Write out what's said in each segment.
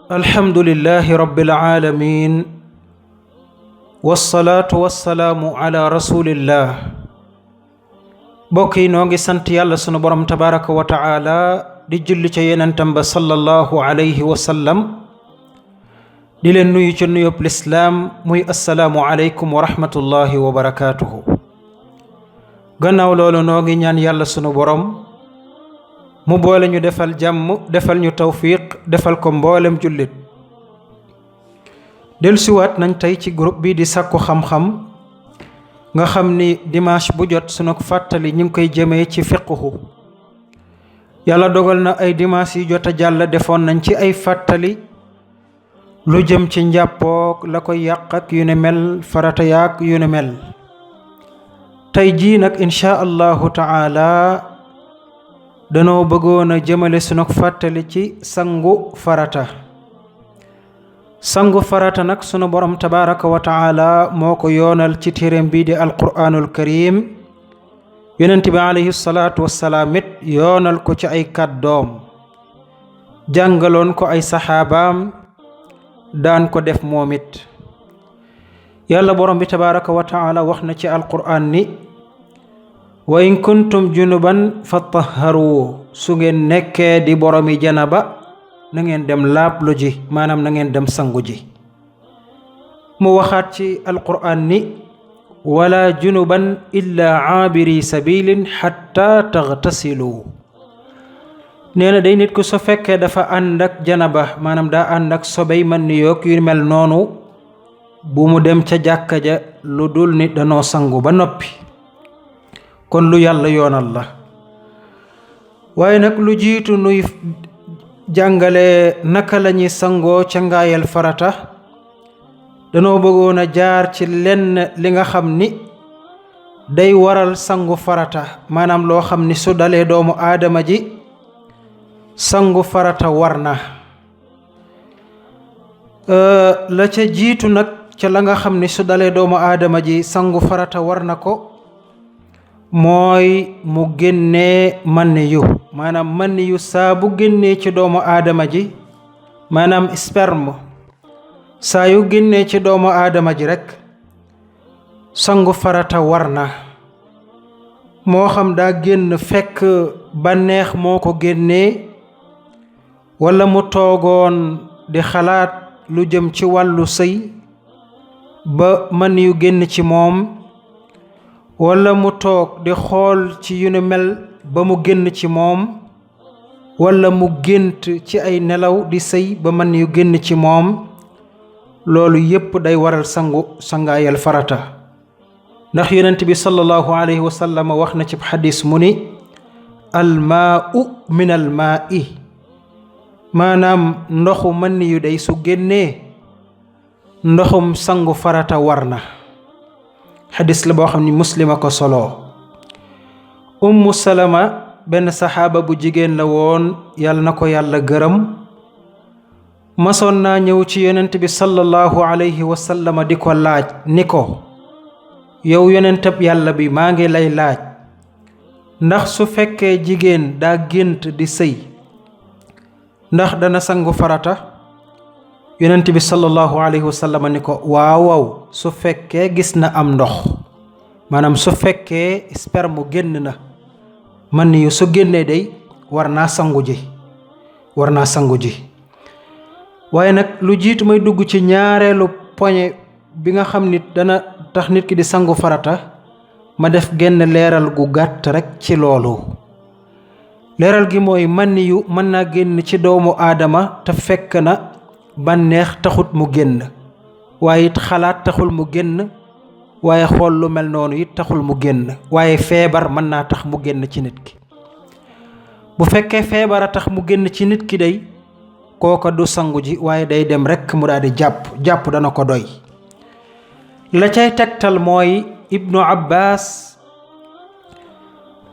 alhamdulillahi rabbil alamin wassalaatu wassalaamu ala rasulillah. mbokk yi noo ngi sant yàlla sunu borom tabaraka wa taala di julli ca yenentam ba sallallahu alayhi wa sallam di leen nuyu ca nuyób lislaam muy assalaamu aleykum wa rahmatullahi wa barakaatuhu. gannaaw loolu noo ngi ñaan yàlla sunu borom mu boole ñu defal jàmm defal ñu tawfiq defal ko mboolem jullit. dellusiwaat nañ tey ci groupe bi di sàkku xam-xam nga xam ni dimanche bu jot sunu fàttali ñu ngi koy jëmee ci fiqhu. yàlla dogal na ay dimanche yi jot a jàll defoon nañ ci ay fàttali lu jëm ci njàppook la koy yàq ak yu ne mel farata yaak yu ne mel. tey jii nag insha allahu taala danoo bëggoon a jëmale sunu fàttali ci sangu farata. sangu farata nag sunu borom tabaraka wa taala moo ko yoonal ci téeréem bii di alquraanul karim. yonent bi alayhi salaatu wassalaam it yoonal ko ci ay kàddoom jàngaloon ko ay saxaabaam daan ko def moom it. yàlla borom bi tabaraka wa taala wax na ci alquraan ni wa in kuntum junuban fatahharu, su ngeen nekkee di boromi janaba na ngeen dem laablu ji, maanaam na ngeen dem sangu ji. mu waxaat ci alquraan ni wala junuban illa aabiri sabilin xatta taxtasilu. nee na day nit ku su fekkee dafa ànd ak janaba, maanaam daa ànd ak sobey man ni yoog yu mel noonu, bu mu dem ca jàkka ja lu dul nit danoo sangu ba noppi. kon lu yàlla yoonal la. waaye nag lu jiitu nuy jàngale naka lañuy sangoo ca ngaayal farata, danoo bëggoon a jaar ci lenn li nga xam ni day waral sangu farata, maanaam loo xam ni su dalee doomu aadama ji sangu farata war na. la ca jiitu nag ca la nga xam ni su dalee doomu aadama ji sangu farata war na ko mooy mu génnee manni yu, maanaam manni yu saa bu génnee ci doomu aadama ji, maanaam sperme saa yu génnee ci doomu aadama ji rekk sangu farata war na. moo xam daa génn fekk bànneex moo ko génnee, walla mu toogoon di xalaat lu jëm ci wàllu sëy ba manni yu génn ci moom, walla mu toog di xool ci yu ne mel ba mu génn ci moom, walla mu gént ci ay nelaw di sëy ba man yu génn ci moom. loolu yépp day waral sangaayal farata. ndax yonent bi sallallahu alayhi wa sallam wax na ci xadis mu ni almaau min almaai, maanaam ndoxu man yu day su génnee ndoxum sangu farata war na. xadis la boo xam ni muslima ko solo. ummu salama benn saxaaba bu jigéen la woon, yàlla na ko yàlla gërëm. masoon naa ñëw ci yonent bi sallallahu alayhi wa sallam di ko laaj ni ko yow yonentab yàlla bi, maa ngi lay laaj ndax su fekkee jigéen daa gént di sëy ndax dana sangu farata? yonent bi sallallahu alayhi wa sallam ni ko waaw su fekkee gis na am ndox, maanaam su fekkee sperme génn na, man yu su génnee day war naa sangu ji. waaye nag lu jiitu may dugg ci ñaareelu poñe bi nga xam nit dana tax nit ki di sangu farata, ma def genn leeral gu gàtt rekk ci loolu. leeral gi mooy man yu mën naa génn ci doomu aadama te fekk na bànneex taxut mu génn, waaye it xalaat taxul mu génn, waaye xool lu mel noonu it taxul mu génn, waaye feebar mën naa tax mu génn ci nit ki. bu fekkee feebar a tax mu génn ci nit ki day kooka du sangu ji, waaye day dem rekk mu daal di jàpp dana ko doy. la cay tegtal mooy ibnu abbas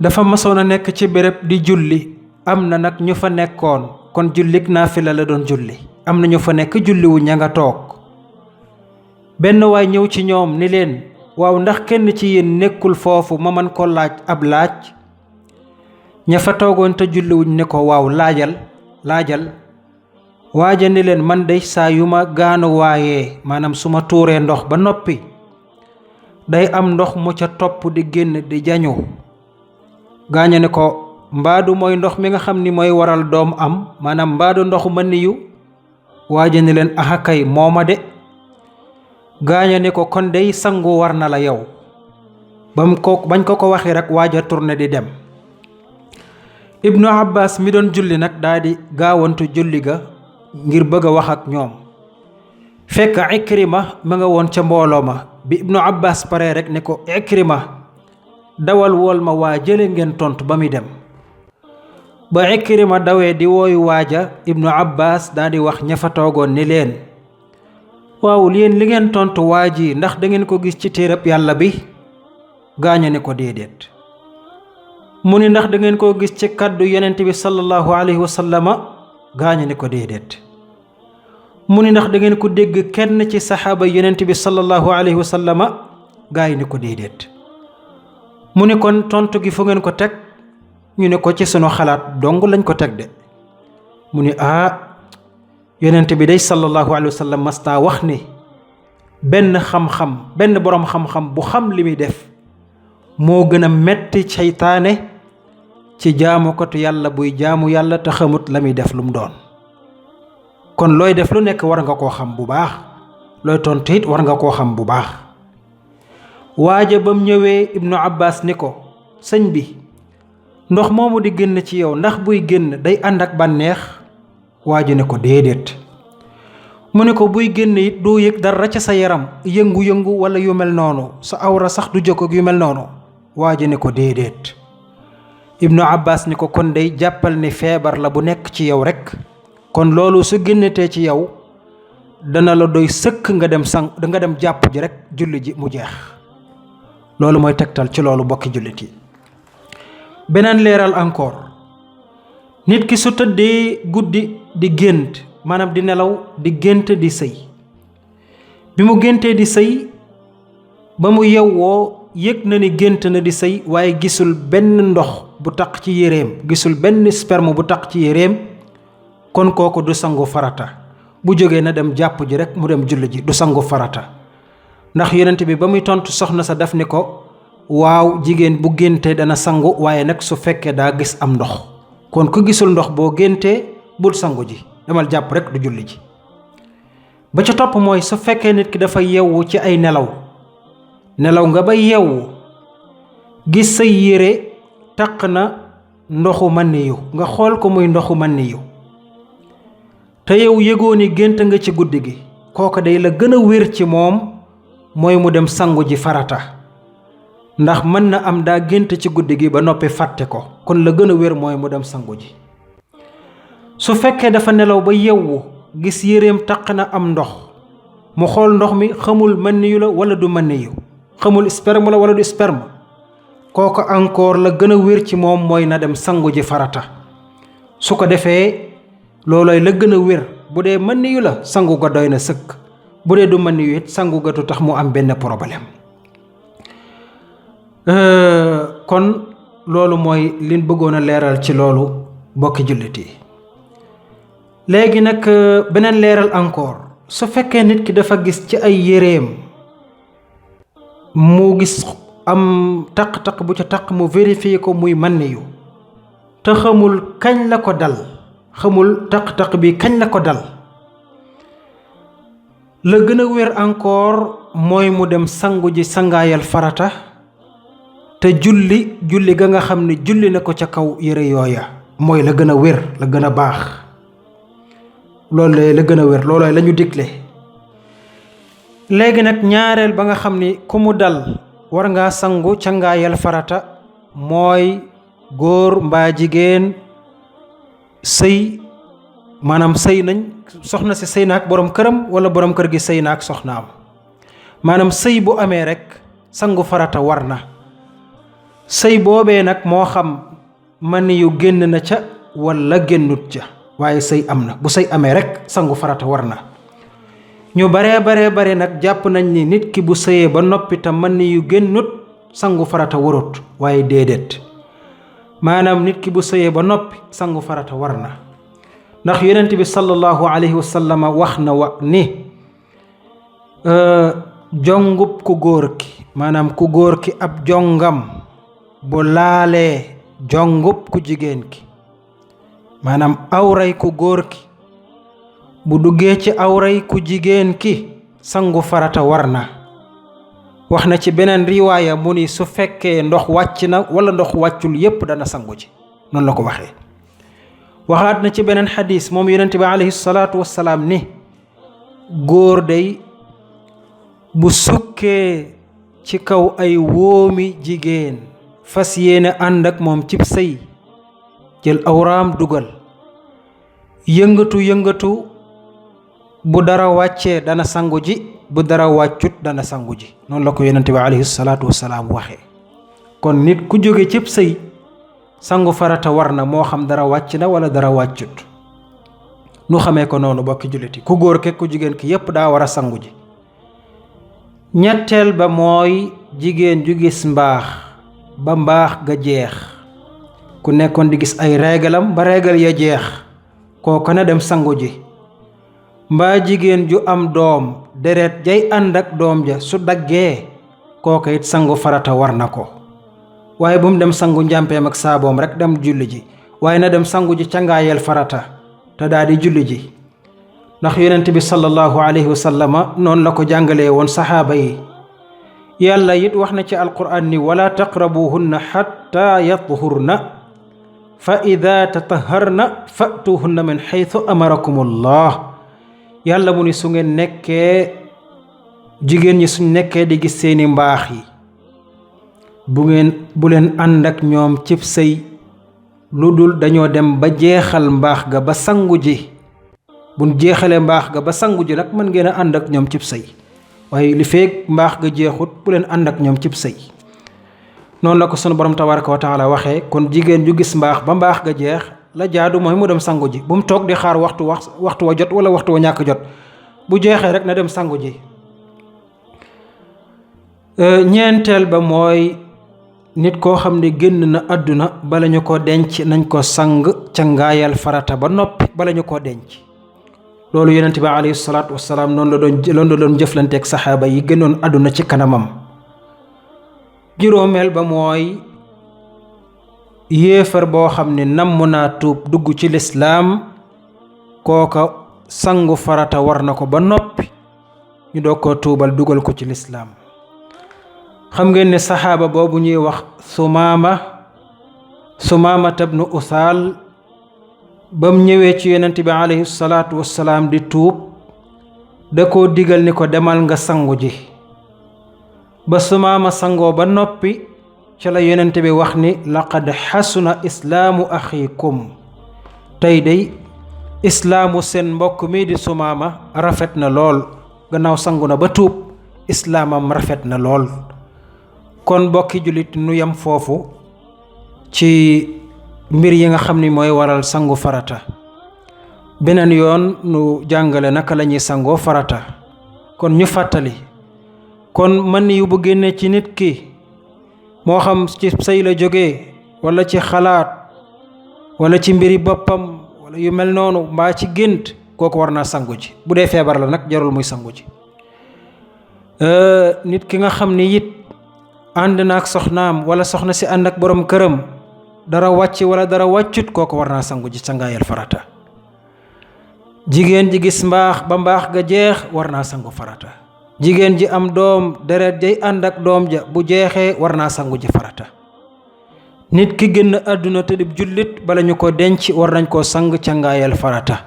dafa masoon a nekk ci béréb di julli, am na nag ñu fa nekkoon, kon jullik naafila la doon julli, am na ñu fa nekk julliwu ña nga toog. benn waay ñëw ci ñoom ni leen waaw ndax kenn ci yéen nekkul foofu ma man ko laaj ab laaj? ña fa toogoon te julliwuñ ne ko waaw laajal waaja ni leen man day saa yu ma gaanu waayee maanaam su ma tuuree ndox ba noppi day am ndox mu ca topp di génn di jañu. gaaña ne ko mbaadu mooy ndox mi nga xam ni mooy waral doom am maanaam mbaadu ndoxu maniyu. waaja ni leen axakay mooma de. gaaña ne ko kon day sangu war na la yow. bañ ko waxee rek waaja tourné di dem. Ibnu Abbas mi doon julli nag daa di gaawantu julli ga ngir bëgg a wax ak ñoom. fekk Ikrima ma nga woon ca mbooloo ma bi Ibnu Abbas pare rek ne ko Ikrima dawal wool ma waa jële ngeen tontu ba muy dem. ba Ikrima dawee di wooyu waaja Ibnu Abbas daa di wax ña fa toogoon ni leen waaw yéen li ngeen tontu waa ji ndax da ngeen ko gis ci téereb yàlla bi. gaaña ne ko déedéet. mu ni ndax da ngeen koo gis ci kàddu yonent bi sallallahu alayhi wa sallama. gaaña ne ko déedéet. mu ni ndax da ngeen ko dégg kenn ci saxaaba yonent bi sallallahu alayhi wa sallama. gaay ne ko déedéet. mu ni kon tontu gi fu ngeen ko teg. ñu ne ko ci sunu xalaat dong lañ ko teg de. mu ni yonent bi day sallallahu alayhi wa sallam masta wax ni benn boroom xam-xam bu xam li muy def moo gën a metti seytaane ci jaamukatu yàlla buy jaamu yàlla te xamut la muy def lu mu doon. kon looy def lu nekk war nga koo xam bu baax looy tontu it war nga koo xam bu baax. waaja bam ñëwee Ibnu Abbas ni ko sëñ bi ndox moomu di génn ci yow ndax buy génn day ànd ak bànneex. waaja ne ko déedéet. mu ne ko buy génn it doo yëg dara ca sa yaram yëngu-yëngu wala yu mel noonu sa awra sax du jokk ak yu mel noonu. waaja ne ko déedéet. Ibnu Abbas ni ko kon day jàppal ni feebar la bu nekk ci yow rekk. kon loolu su génnetee ci yow dana la doy sëkk nga dem jàpp ji rekk julli ji mu jeex. loolu mooy tegtal ci loolu bokki jullit yi. beneen leeral encore nit ki su tëddee guddi di gént maanaam di nelaw di gént di sëy. bi mu géntee di sëy ba mu yewwoo yëg na ni gént na di sëy waaye gisul benn ndox bu taq ci yéreem gisul benn sperme bu taq ci yéreem. kon kooku du sangu farata bu jógee na dem jàpp ji rekk mu dem julli ji du sangu farata. ndax yonent bi ba muy tontu soxna sa daf ni ko waaw jigéen bu géntee dana sangu waaye nag su fekkee daa gis am ndox. kon ku gisul ndox boo géntee bul sangu ji demal jàpp rekk du julli ji. ba ca topp mooy su fekkee nit ki dafa yewwu ci ay nelaw nga ba yewwu gis say yére taq na ndoxu maniyu nga xool ko muy ndoxu maniyu te yow yëgoo ni gént nga ci guddi gi kooka day la gën a wér ci moom mooy mu dem sangu ji farata. ndax mën na am daa gént ci guddi gi ba noppi fàtte ko kon la gën a wér mooy mu dem sangu ji. su fekkee dafa nelaw ba yewwu gis yéreem taq na am ndox mu xool ndox mi xamul maniyu la wala du maniyu xamul sperme la wala du sperme kooku encore la gën a wér ci moom mooy na dem sangu ji farata. su ko defee loolooy la gën a wér bu dee maniyu la sangu ga doy na sëkk bu dee du maniyu it sangu ga du tax mu am benn problème. kon loolu mooy liñ bëggoon a leeral ci loolu bokki jullit yi. léegi nag beneen leeral encore su fekkee nit ki dafa gis ci ay yéreem mu gis am taq-taq bu ca taq mu vérifier ko muy maniyu te xamul kañ la ko dal xamul taq-taq bi kañ la ko dal la gën a wér encore mooy mu dem sangu ji sangaayal farata te julli ga nga xam ne julli na ko ca kaw yére yooya mooy la gën a wér la gën a baax loolu la gën a wér loolooy la ñu digle. léegi nag ñaareel ba nga xam ni ku mu dal war ngaa sangu cangaayal farata mooy góor mbaa jigéen sëy maanaam sëy nañ soxna si sëy na ak borom këram wala borom kër gi sëy na ak soxnaam maanaam sëy bu amee rekk sangu farata war na. sëy boobee nag moo xam mani yu génn na ca wala génnut ca waaye sëy am na bu sëy amee rekk sangu farata war na. ñu bare nag jàpp nañ ni nit ki bu sëyee ba noppi te mani yu génnut sangu farata warut waaye déedéet maanaam nit ki bu sëyee ba noppi sangu farata war na ndax yonent bi sallallahu alayhi wa sallam wax na wa ni jongub ku góor ki maanaam ku góor ki ab jongam bu laalee jongub ku jigéen ki maanaam awray ku góor ki bu duggee ci awray ku jigéen ki sangu farata war na. wax na ci beneen riwaaya mu ni su fekkee ndox wàcc na wala ndox wàccul yépp dana sangu ji, noonu la ko waxee. waxaat na ci beneen xadis moom yonent bi alayhi salaatu wassalaam ni góor day bu sukkee ci kaw ay wóomi jigéen fas yéene ànd ak moom cib sëy, jël awraam dugal, yëngatu bu dara wàccee dana sangu ji, bu dara wàccut dana sangu ji, noonu la ko yonent bi alayhi salaatu wassalaam waxee. kon nit ku jóge cib sëy sangu farata war na, moo xam dara wàcc na wala dara wàccut. nu xamee ko noonu bokki julliti, ku góor ke ku jigéen ki yépp daa war a sangu ji. ñetteel ba mooy jigéen ju gis mbaax ba mbaax ga jeex, ku nekkoon di gis ay reegalam ba reegal ya jeex, kooku na dem sangu ji. mbaa jigéen ju am doom deret jay ànd ak doom ja su daggee, kooku it sangu farata war na ko. waaye bu mu dem sangu njàmpeem ak saaboom rek dem julli ji, waaye na dem sangu ji cangaayel farata te daal di julli ji. ndax yonent bi sallallahu alayhi wa sallama noonu la ko jàngalee woon saxaaba yi. yàlla it wax na ci alquran ni wala taqrabuhunna xatta yatuhurna fa ida tataharna fatuhunna min xaytu amarakum allah. yàlla mu ni su ngeen nekkee jigéen ñi suñ nekkee di gis seeni mbaax yi, bu leen ànd ak ñoom cib sëy lu dul dañoo dem ba jeexal mbaax ga ba sangu ji. buñ jeexalee mbaax ga ba sangu ji nag mën ngeen a ànd ak ñoom cib sëy, waaye li feeg mbaax ga jeexut bu leen ànd ak ñoom cib sëy. noonu la ko sunu borom tabaraka wa taala waxee. kon jigéen ju gis mbaax ba mbaax ga jeex la jaadu mooy mu dem sangu ji, bu mu toog di xaar waxtu wa jot wala waxtu wa ñàkk jot. bu jeexee rek na dem sangu ji. ñeenteel ba mooy nit koo xam ne génn na àdduna bala ñu ko denc nañ ko sang cangaayal farata ba noppi bala ñu ko denc. loolu yonent bi alayhi salaatu wassalaam noonu la doon jëflanteeg saxaaba yi gënoon àdduna ci kanamam. juróomeel ba mooy yéefar boo xam ne namm naa tuub dugg ci lislaam, kooka sangu farata war na ko ba noppi ñu doog koo tuubal dugal ko ci lislaam. xam ngeen ne saxaaba boobu ñuy wax Sumaama tabnu Usaal bam ñëwee ci yonent bi alayhi salaatu wassalaam di tuub, da koo digal ni ko demal nga sangu ji. ba Sumaama sangoo ba noppi ca la yonent bi wax ni laqad xasuna islaamu axiikum, tey day islaamu seen mbokk mii di Sumaama rafet na lool. gannaaw sangu na ba tuub islaamam rafet na lool. kon mbokki jullit nu yem foofu ci mbir yi nga xam ni mooy waral sangu farata. beneen yoon nu jàngale naka la ñuy sangoo farata. kon ñu fàttali, kon mën yu bu génnee ci nit ki, moo xam ci sëy la jógee wala ci xalaat wala ci mbiri boppam wala yu mel noonu, mbaa ci gént, kooku war naa sangu ji. bu dee feebar la nag jarul muy sangu ji. nit ki nga xam ni it ànd na ak soxnaam wala soxna si ànd ak borom këram, dara wàcc wala dara wàccut, kooku war naa sangu ji sangaayal farata. jigéen ji gis mbaax ba mbaax ga jeex war naa sangu farata. jigéen ji am doom deret jay ànd ak doom ja bu jeexee war naa sangu ji farata. nit ki génn àdduna te di jullit bala ñu ko denc war nañ koo sang cangaayal farata.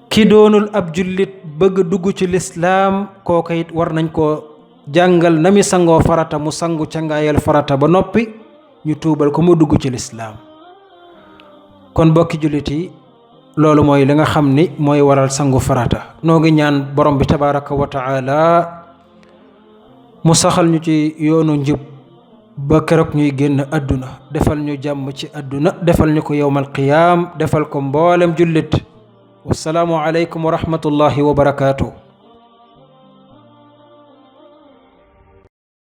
ki doonul ab jullit bëgg dugg ci lislaam, kooka it war nañ koo jàngal na mi sangoo farata, mu sangu cangaayal farata ba noppi ñu tuubal ko mu dugg ci lislaam. kon bokki jullit yi, loolu mooy li nga xam ni mooy waral sangu farata. noo ngi ñaan borom bi tabaraka wa taala mu saxal ñu ci yoonu njub ba keroog ñuy génn àdduna. defal ñu jàmm ci àdduna, defal ñu ko yowmal qiyaam, defal ko mboolem jullit. wassalaamu aleykum wa rahmatullahi wa barakaatuh.